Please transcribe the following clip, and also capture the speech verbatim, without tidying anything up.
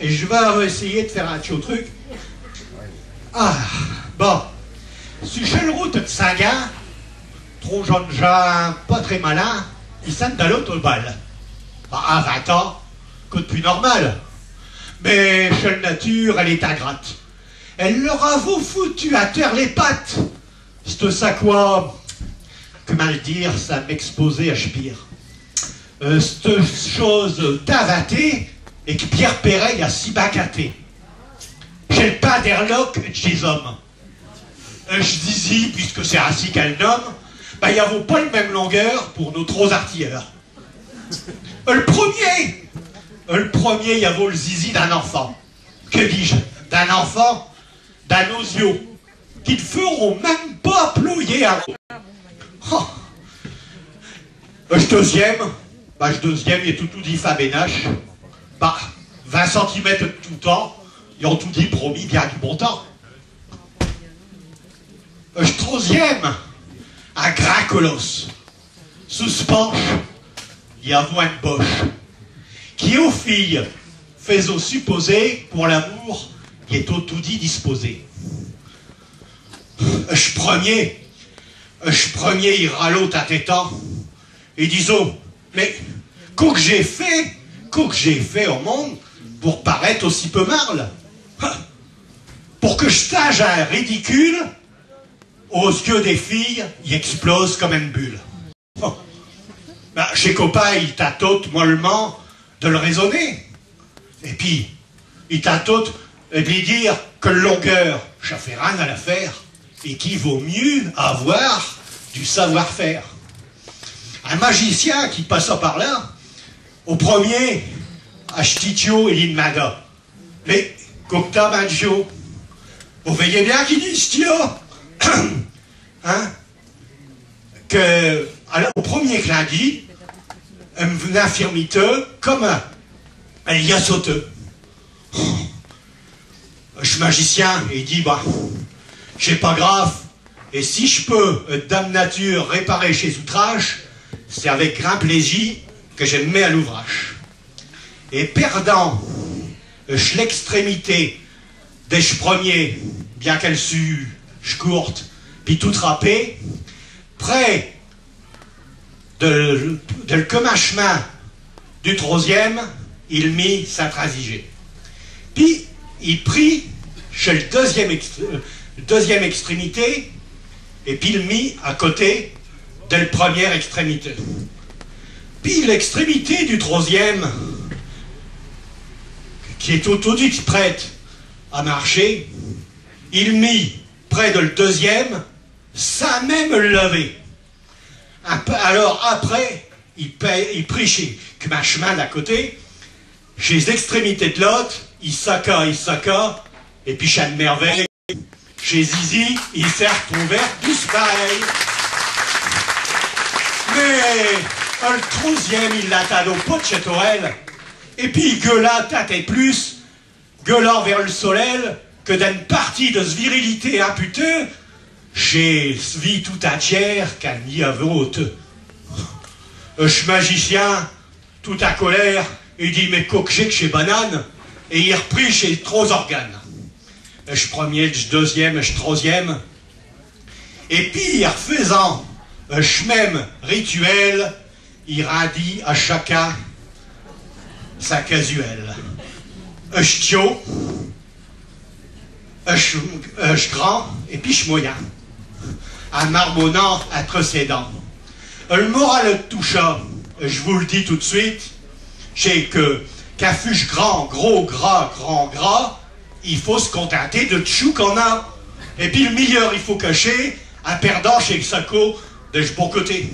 Et j' vas essayer d' faire un tiot truc. Ah, bon. Su ch'l route ed Saint-Gin, tros jonnes gins pas très malins, i s'in allottent au bal. Bah, à vingt ans, quo d' pus normal. Mais ch'l nature, alle est ingrate. Alle leu avot foutu à terre les pattes. Ch'est cha, quoi, commint l' dire sans m'exposer à ch' pire. Euh, ch'est eune chose invintée et que Pierre Perret a si bin quintée. Ch'est l' pinderloque ed chés hommes. Euh, ch' zizi, puisque ch'est ainsi qu'in l' nomme, bah, i avot pas l' même longueur pour nos tros artilleurs. Euh, l' premier, euh, l' premier, i avot l' zizi d'un infant. Que dis-je ? D'un infant, d'un osiau, qui n' ferot même pas ployer un rosiau. Oh. Euh, ch' deuxième, bah, ch' deuxième, il est tout, toudis fin bénache. Bah, vingt centimètes ed tout temps, i ont toudis promis bin du bon temps. Euh, ch' troisième, un grand colosse. Sous s' panche, i avot eune boche, qui aux filles faijot supposer, pour l'amour, il étot toudis disposé. Ch' premier, ch' premier, i râlot tout étant, i disot : « Mais quo qu' j'ai fait, quo qu' j'ai fait au monde pour paraîte aussi peu marle ? Pour que j' soche un ridicule, aux yeux des filles, i explose comme eune bulle. » Ben, chés copains, i tâtottent mollemint de l' raisonner. Et pis, i tâtottent de li dire que l' longueur, cha fait rien à l'affaire, et qu'i vaut miux avoir du savoir-faire. Un magicien qui passa par là, au premier, à ch' tiot, i li d'minda : « Mais quo qu' t'as, min tiot ? » Vous voyez bien qu'i dit, ch' tiot, hein, que, alors, au premier clin d'œil, eune infirmité, comme elle y a sauté. Ch' magicien, i dit : « Bah, ch'est pas grave, et si j' peux, euh, Dame Nature, réparer chés outraches, ch'est avec grand plaisir que j' me mets à l'ouvrache. » Et perdant, euh, ch' l'extrémité de ch' premier, bien qu'alle sût courte, pis tout trapée, près de l', de l' cominchemint du troisième, i l' mit sans transiger. Pis i prit chelle deuxième ex-, euh, deuxième extrémité, et pis i l' mit à côté de l' première extrémité. Pis l'extrémité du troisième, qui étot tout, tout prête à marcher, i l' mit près de l' deuxième, sans même l' laver. Ap-, alors après, i pa-, i prit ch' cominchemint d'à côté, chés extrémités de l'aute, i saqua, i saqua, et pis chelle merveille, chés zizis, i s' retrouvèrent disparus. Mais, euh, l' troisième, i l'attindot pas d' ch'torelle, et pis i gueula tant et plus, gueulant vers l' solel, que d'eune partie de s' virilité amputée, ch'est s' vie tout intière qu'in y avot ôtée. Euh, ch' magicien, tout in colère, i dit : « Mais quo qu' ch'est qu' chés bananes ? » Et i reprit chés tros organes. Euh, ch' premier, ch' deuxième, ch' troisième. Et pis, in refaisant, euh, ch' même rituel, i rindit à chacun s' casuel. Ch' tiot, ch', ch' grand, et pis ch' moyen, in marmonnant intre ses dints. L' morale de tout cha, j' vous l' dis tout d' suite, ch'est que, qu'in fuche grand, gros, gras, grand, gras, i faut s' continter de tout ch' qu'on a. Et pis l' meilleur, i faut cacher, in perdant chés saqos de ch' bon côté.